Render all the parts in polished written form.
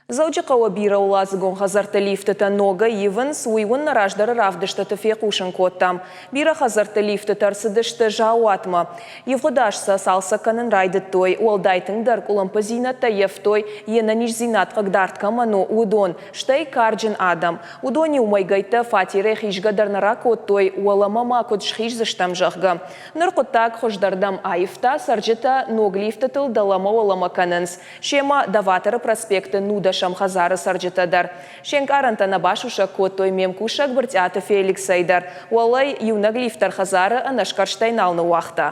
Дзӕуджыхъӕуы бирӕуӕладзыгон хӕдзӕртты лифтытӕ ногӕй ивынц, уый уын нӕ раздӕры равдыстыты фехъусын кодтам. Бирӕ хӕдзӕртты лифтытӕ ӕрцыдысты заууатмӕ. Ивгъуыд аз сӕ цалцӕг кӕнын райдыдтой. Уӕлдай тынгдӕр къуылымпыдзинӕдтӕ ййӕфтой, йе нӕниздзинад хъыгдард кӕмӕн у, уыдон, стӕй карджын адӕм. Уыдон-иу мӕйгӕйттӕ фатерӕй хизгӕ дӕр нӕ ракодтой, уӕлӕмӕ ма куыд схиздзыстӕм, зӕгъгӕ. Ныр хъуыддаг хуыздӕрдӕм аивта, цӕрджытӕ ног лифтытыл дӕлӕмӕ-уӕлӕмӕ кӕнынц. Семӕ Доваторы проспекты нудӕсӕм хӕдзары цӕрджытӕ дӕр. Се нкъарӕнтӕ нӕ басусӕг кодтой ме мкусӕг Брытъиаты Феликсӕй дӕр. Уӕлӕй иунӕг лифт дӕр хӕдзары ӕнӕсгӕрстӕй нал ныууагъта.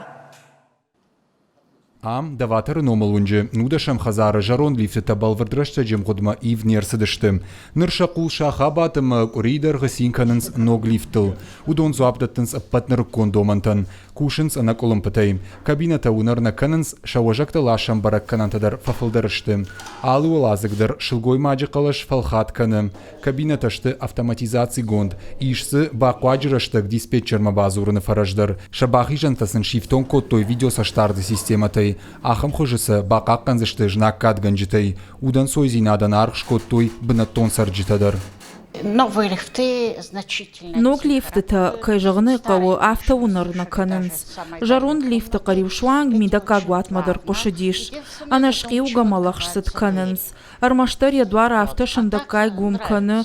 Ам, Доваторы номыл уынджы, нудӕсӕм хӕдзары зӕронд лифтытӕ бӕлвырд рӕстӕджы мгъуыдмӕ ивд не рцыдысты. Ныр сӕ хъул сах абад ӕмӕ къуырийы дӕргъы цин кӕнынц ног лифттыл. Уыдон дзуапп дӕттынц ӕппӕт нырыккон домӕнтӕн. Кусынц ӕнӕкъуылымпытӕй. Кабинӕтӕ уынӕр нӕ кӕнынц, сӕ уӕзӕгтӕ ласӕн бӕрӕггӕнӕнтӕ дӕр фӕфылдӕр сты. Алы уӕладзыг дӕр сылгоймаджы хъӕлӕс фӕлхат кӕны. Кабинӕтӕ сты автоматизацигонд, ис дзы бахъуаджы рӕстӕг диспетчермӕ бадзурыны фӕрӕз дӕр. Сӕ бахизӕнтӕ сын сифтонг кодтой видеоцӕстдарды системӕтӕй. Ахӕм хуызы сӕ бахъахъхъӕндзысты знаггадгӕнджытӕй. Удӕнцойдзинадӕн аргъ скодтой бынӕттон цӕрджытӕ дӕр. Ног лифтытӕ, кӕй зӕгъын ӕй хъӕуы, афтӕ уынӕр нӕ кӕнынц. Зӕронд лифты хъӕр-иу суанг мидӕггаг уатмӕ дӕр хъуысыдис. Ӕнӕсхъиугӕ мӕлӕхсцыд кӕнынц. Ӕрмӕстдӕр йӕ дуар афтӕ сындӕггай гом кӕны,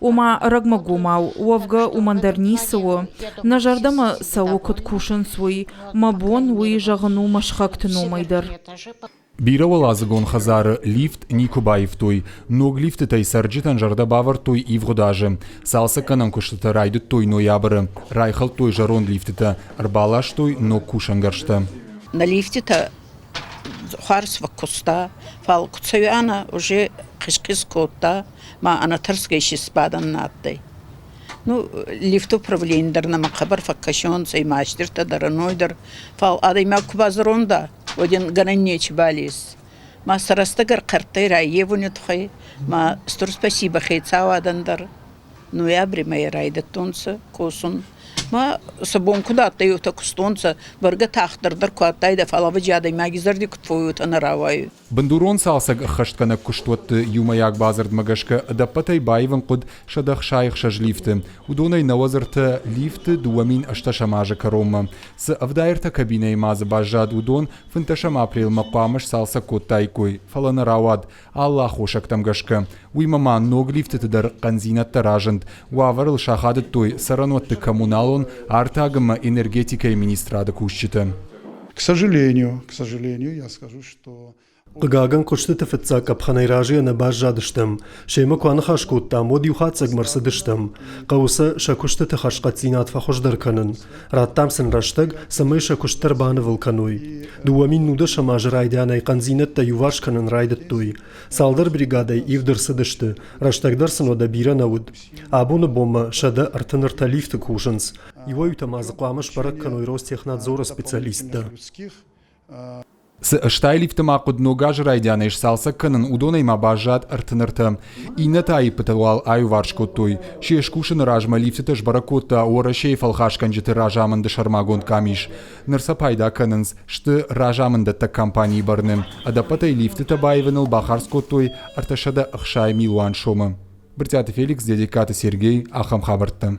ома ӕрӕгмӕгомау, уӕвгӕ уымӕн дӕр ницы у. Нӕ зӕрдӕмӕ цӕуы, куыд кусынц, уый. Мӕ бон уый зӕгъын у мӕ сыхӕгты номӕй дӕр. Бирӕуӕладзыгон хӕдзары лифт никуы баивтой. Ног лифтытӕй цӕрджытӕн зӕрдӕ бавӕрдтой ивгъуыд азы. Цалцӕггӕнӕн куыстытӕ райдыдтой ноябры. Райхӕлдтой зӕронд лифтытӕ, ӕрбаластой ног кусӕнгӕрзтӕ. Нӕ лифтитӕ хуарз фӕккуста, фал ку цӕуианӕ уже хъис-хъис кодта, ма ӕнӕтӕрсгӕй си сбадӕн нӕ адтӕй. Ну, лифты управлени дӕр нӕмӕ хъӕбӕр фӕккӕсионцӕ, и мастертӕ дӕр, ӕной дӕр. Фал адӕймаг ку базӕронд уӕд ин гӕнӕн нечибал ес. Ма сӕ рӕстӕг ӕрхъӕрттӕй раййевуни туххӕй ма стур спасибо хецауадӕн дӕр. Ноябри мӕйи райдӕдтонцӕ косун. Ма сӕ бон куд адтӕй, уотӕ кустонцӕ. Бӕргӕ тагъддӕр дӕр ку адтайдӕ, фал ӕвӕдзи адӕймаги зӕрди куд фӕууй, уотӕ нӕ рауайуй. Бындурон цалцӕг ӕххӕстгӕнӕг куыстуӕтты иумӕйаг бадзырдмӕ гӕсгӕ ӕдӕппӕтӕй баивын хъуыд 166 лифты. Уыдонӕй нӕуӕдз ӕртӕ лифты 2008 азы кӕронмӕ. Цы 73 кабинӕйы ма дзы баззад, уыдон 15 апрелмӕ хъуамӕ сцалцӕг кодтаиккой, фӕлӕ нӕ рауад алы аххосӕгтӕм гӕсгӕ. Уыимӕ ма ног лифтыты дӕр хъӕндзинӕдтӕ разынд. Уавӕрыл сахадыдтой цӕрӕнуӕтты коммуналон, артаг ӕмӕ энергетикӕйы министрады кусджытӕ. К сожалению, к сожалению, я скажу, что Хъыгагӕн, куыстыты фыццаг къӕпхӕнӕй разыйӕ нӕ баззадыстӕм. Семӕ куы аныхас кодтам, уӕд иу хатдзӕгмӕ ӕрцыдыстӕм. Хъӕуы сӕ сӕ куыстыты хӕрзхъӕддзинад фӕхуыздӕр кӕнын. Радтам сын рӕстӕг, цӕмӕй сӕ куыст дӕр банывыл кӕной. 2019 азы райдианӕй хъӕндзинӕдтӕ иуварс кӕнын райдыдтой. Цалдӕр бригадӕй ивд ӕрцыдысты, рӕстӕг дӕр сын уӕдӕ бирӕ нӕ уыд. Абоны бонмӕ 133 лифты кусынц. Иуӕй-иутӕ ма дзы хъуамӕ сбӕрӕг кӕной Ростехнадзоры специалисттӕ. Цы ӕстай лифты ма хъуыд ног азы райдианӕй сцалцӕг кӕнын, уыдонӕй ма баззад 33. Иннӕтӕ аиппытӕ уал аиуварс кодтой. Се скусыны размӕ лифтытӕ сбӕрӕг кодта Уӕрӕсейы фӕлхасгӕнджыты разамынды сӕрмагонд къамис. Ныр сӕ пайда кӕнынц, сты разамындӕттӕг компанийы бӕрны. Ӕдӕппӕтӕй лифтытӕ баивыныл бахардз кодтой 360 милуан сомы. Брытъиаты Феликс, Дедегкаты Сергей, ахӕм хабӕрттӕ.